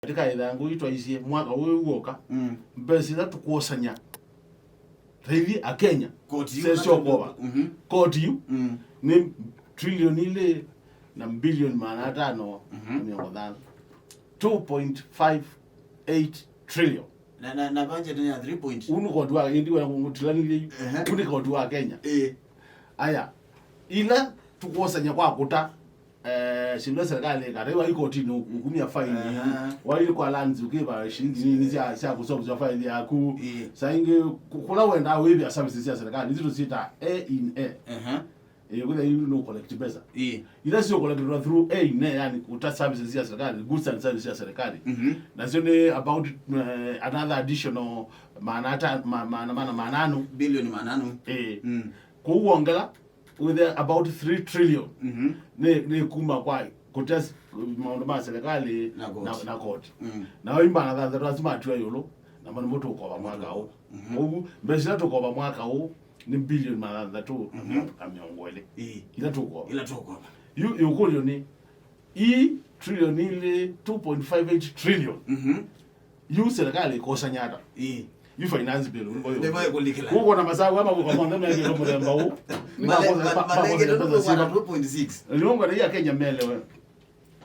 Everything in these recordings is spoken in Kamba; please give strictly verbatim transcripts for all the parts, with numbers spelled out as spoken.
Katika ĩthangũ yu twaisye mwaka ũyũ wũka, mm, mbesa ila tũkwosany'a ta ithyĩ Akenya, koti yu sesyokwova, mhm, koti yu, mm, nĩ trilioni ilĩ na mbilioni maana atano, mhm, na mĩongo ĩthano. Two point five eight trillion. Na, na, na budget ya three point. Ũũ nĩ koti wa, ĩndĩ wena ngũtilanĩthye yu. Ehe. Ũũ nĩ koti wa Kenya. Ĩĩ. Aya, ila tũkwosany'a kwa kũta, eh, syĩndũ sya serikali ĩkata, yu waĩ kotini ũkumya faini, aha, waĩ kwa lands ũkĩva shilingi nini sya, sya kũsovya faini yaku. Ĩĩ. Saa ingĩ kũ-, kũla wendaa wĩvĩa services sya serikali, isu tũsyĩtaa A in A. Aha. Ĩĩ, kwĩthĩa yu nũ collect mbesa. Ĩĩ. Ila sio collected through A in A, yani kũta services sya serikali, goods and services sya serikali. Mhm. Nasyo nĩ about, eh, another additional maana ata-, ma-, maana, maana, maana manana. Bilioni manana. Ĩĩ. Mm. Kũu wongela, with about three trillion. Mhm. Nĩ, nĩ kuma kwa kũta s-, maũndũ ma serikali na koti. Na, na koti. Mm. Na oi maana thanthatũ asu matiwa ĩũlũ, namo nĩmo tũkova mwaka ũũ. Mhm. Ũu, mbesa ila tũkova mwaka ũũ, nĩ bilioni maana thanthatũ, mhm, na mĩongo ĩlĩ. Ĩĩ. Ila tũkova. Ila tũkova. Yu, ĩũkũlyo nĩ, ii trillion ilĩ, two point five eight trillion. Mhm. Yu serikali ĩkosany'a ata? Ĩĩ. Yu finance bill, nĩvo yu. Nĩvo ĩkũlikĩla. Kũkona masavu ama kũka monthe mekĩtwe mũthemba ũũ. Male-, ma-, ma-, makosa malengete mbesa nũndũ syĩva. Two point six. Nĩwongo na iya Kenya melewe.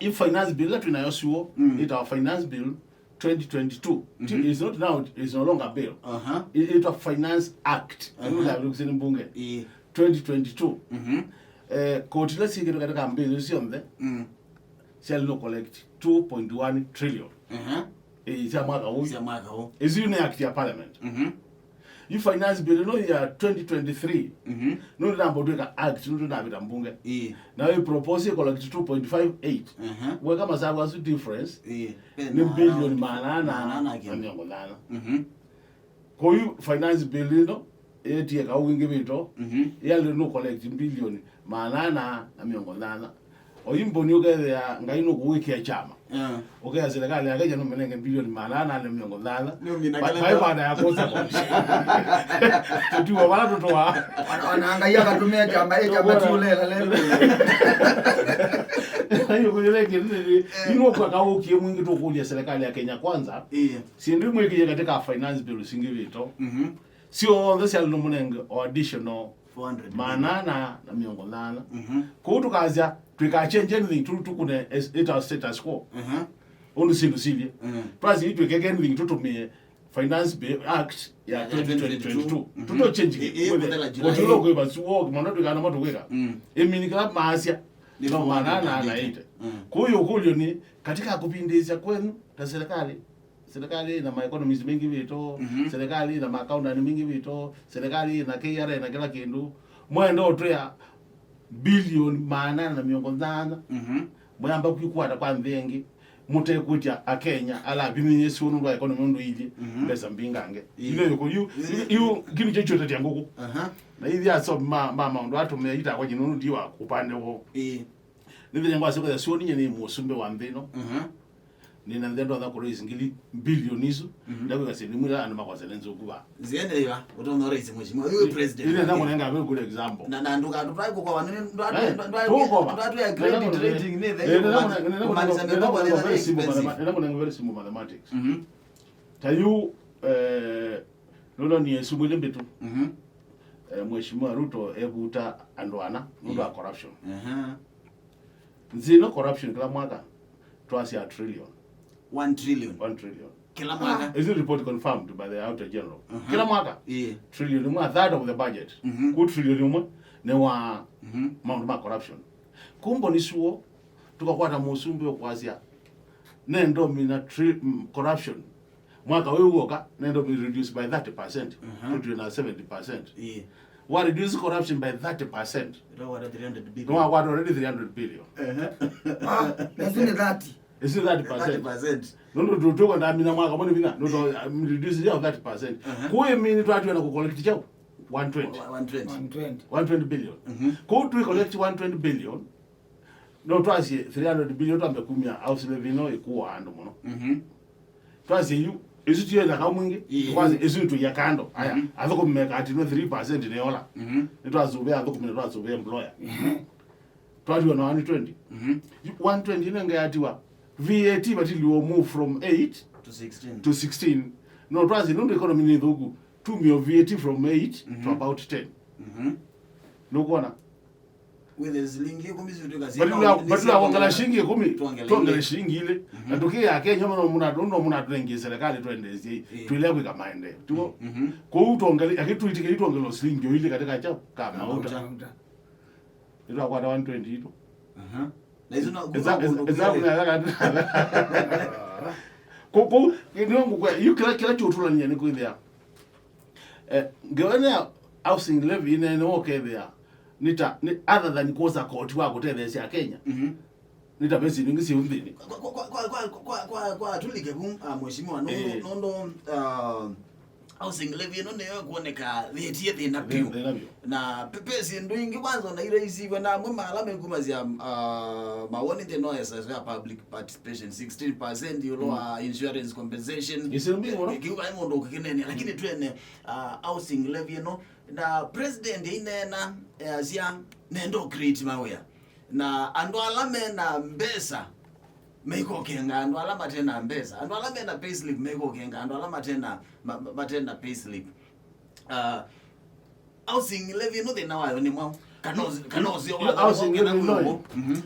Ĩ finance bill ĩla twĩ nayo syũo, mm, ĩtawa finance bill twenty twenty-two. Mhm. Ti-, it's not now, it's no longer a bill. Aha. I-, ĩtwa Finance Act. Aha. Ĩno ya kusini mbunge. Ĩĩ. Twenty twenty-two. Mhm. Eh, koti ila syĩkĩtwe katika bill isu syonthe, mm, syalĩ no collect two point one trillion. Aha. Eh, sya mwaka ũũ. Sya mwaka ũũ. Isu nĩ act ya parliament. Mhm. Yu finance bill ĩno ya twenty twenty-three, mhm, nũndũ namba ũtwĩka act, nũndũ navĩta mbunge. Ĩĩ. Na ĩ propose ĩkola two point five eight. Mhm. Weka masavu asu difference, ĩĩ, nĩ bilioni maana ana na mĩongo ĩnana. Mhm. Kwoou finance bill ĩno ĩtie kau wingĩ wĩto, mhm, yalĩ nũ collect bilioni maana ana na mĩongo ĩnana. Oyu mboni ũkethĩa Ngai nũkũwĩkĩa kyama. Ah. Ũkea serikali ya Kenya nũmĩnenge bilioni maana ana na mĩongo ĩnana. Nũmina kĩla. Vai vanda ya kũsa koti. Tũtiwa vala tũtũa. Ona, ona Ngai akatũmĩa kyama, ĩ kyama ti ũlela lelo. Ayo kũyũleke nĩ, eh, ino kwa kaũkie mwingĩ tũkũlya serikali ya Kenya Kwanza. Ĩĩ. Syĩndũ imwĩkĩie katika finance bill singĩ vĩto. Mhm. Syonthe syalĩ nũmũnenge o additional four hundred maana ana na mĩongo ĩnana. Mhm. Kũu tũkasya, twĩka change anything, tu-, tũkũne es-, ĩta status quo. Mhm. Ũndũ syĩndũ silyĩ. Mhm. Twasya twĩkeke anything, tũtũmĩe Finance Bill Act ya, ya twenty twenty-two. Mhm. Tũto change. Ĩ-, ĩ, kũthela July. Kũtũlo kwĩva suo, mwana twĩkana matũkwĩka. Mm. Ĩmini kĩla maasya. Nĩ no four hundred maana ana na eighty. Mm. Kũu ũkũlyo nĩ, katika kũvindĩĩsya kwenyu ta serikali, serikali ĩna ma economies mingĩ vĩto, mhm, serikali ĩna ma accountant mingĩ vĩto, serikali ĩna K R A na kĩla kĩndũ. Mwenda ũtwĩa bilioni maana ana na mĩongo ĩnana. Mhm. Mwamba kwĩkwata kwa nthĩ ĩngĩ, mũtekwĩtya Akenya ala avinyĩĩsw'e nũndũ wa economy ũndũ ilyĩ, mhm, mbesa mbingange. Ĩĩ. Yu nĩ yũkũ, yu, yu, yu, kĩu nĩkyo kyũtetya ngũkũ. Aha. Na ithyĩ asomi ma, ma maũndũ atũmĩa itakwa nyinũnũ ndi wa ũpande woo. Ĩĩ. Nĩthĩnya ngwasya kwĩtha syoni nye nĩ mũsumbĩ wa nthĩ ĩno. Mhm. Nĩna nthĩ ndonya kũraise ngili bilioni isu, mhm, ndakwĩka syĩndũ imwe ila andũ makwasya nĩ nzũku vaa. Nzĩa nĩ ĩva, ũtonya ũraise mheshimiwa. Ũyũ president. Ĩĩ, nĩ ndakũnenga very good example. Na, na ndũka-, ndũtwae kũkoa, nĩ, ndũa-, eh, ndũa-, tũkũkoa. Ndũatwĩa credit rating nĩ the, eh, nĩ ndakũne-, nĩ ndakũne-, kũmaanisha nĩ mĩkopo nĩ ndakũnenga very simple expensive. Mathema-, nĩ ndakũnenga very simple mathematics. Mhm. Ta yu, eh, nũndũ nĩ ĩsumbĩ ĩlĩ mbĩtu. Mhm. Eh, Mheshimiwa Ruto evuta andũ ana nũndũ wa, yeah, corruption. Aha. Nzĩ ĩno corruption kĩla mwaka twasya a trillion. One trillion. One trillion. Kĩla mwaka. Is it report confirmed by the Auditor General? Aha. Kĩla mwaka. Ĩĩ. Trillion ĩmwe, a third of the budget. Mhm. Ku trillion ĩmwe nĩ wa, mhm, maũndũ ma corruption. Kumbo nĩ suo, tũkakwata mũsumbĩ ũkwasya, nenda ũmina tri-, mm, corruption. Mwaka ũyũ w'oka, nenda ũmĩ reduce by thirty percent, mhm, tũtwĩ na seventy percent. Ĩĩ. Wa reduce corruption by thirty percent. Ĩla wata three hundred billion. Nĩwakwata already three hundred billion. Ehe. Ah, na isu nĩ thirty. Isu thirty percent. Thirty percent. Nũndũ tũ-, tũkwenda mina mwaka mwana mina, nũndũ, um, reduce ya thirty percent. Ehe. Kũĩ mini twatwĩ na kũ collect chao? One twenty. One twenty. One twenty. One twenty billion. Mhm. Kũu tũ collect one twenty billion. No twasye three hundred billion twambe kumya house levy ĩno ĩkũaa andũ mũno. Mhm. Twasye yu, ĩsu tiyo ĩthaka mwingĩ, ĩĩ, twasye ĩsu nĩtũia kando. Aya, mhm, athũkũmi mekatĩnwe three percent nĩyola. Mhm. Nĩtwasũvĩa athũkũmi na twasũvĩa employer. Mhm. Twatiwa na one twenty. Mhm. Yu one twenty ĩno ĩngĩ yatiwa, V A T vatiliwo move from eight to sixteen. To sixteen. No twasi nũndũ economy nĩ thũku, tumio V A T from eight to about ten. Mhm. Nũkwona? With the silingi ikũmi sitwĩka. Batula batula kuongela shilingi ikũmi, tuongele shilingi ile. Na tukia Kenya, mwana muna ndo muna turengie serikali tuendezie. Tuile kwika maendeleo. Tuo. Mhm. Kwa hiyo tuongele, akituitike tuongele shilingi ile katika chao kama uta. Nĩtwakwata one twenty itũ. Aha. Na isu no kũu nĩongũkwa yu kĩla kĩla kyũtũlany'a nĩ kwĩthĩa, eh, ngewa ĩno ya housing levy ĩneenewa ũkethĩa nĩ ta nĩ other than kwosa koti wa kũtetheesya Akenya. Mhm. Nĩ ta ve syĩndũ ingĩ syĩ nthĩnĩ. Kwa kwa kwa kwa kwa kwa kwa kwa tulike vu, ah, mheshimiwa, nũndũ nũndũ, ah, housing levy ĩno nĩyo ĩkwoneka thĩtie thĩna vyũ. Thĩna vyũ. Na pe- pe syĩndũ ingĩ kwanza ona iraisiwe na amwe maala mekumasya, ah, mawoni nthĩ no esa ya public participation sixteen percent ĩũlũ wa insurance compensation. Ĩsĩmbĩ mũno. Kiuga mũndũ ũkĩnene, lakini twene, ah, housing levy ĩno na president ĩneena yasya nenda create mawĩa. Na andũ ala mena mbesa maikokenga andũ ala matena mbesa, andũ ala mena payslip maikokenga andũ ala matena ma- ma- matena payslip. Uh, housing levy no thĩna wayo nĩ mwaũ? Kana ũs- kana ũsio wa housing levy no. Mhm.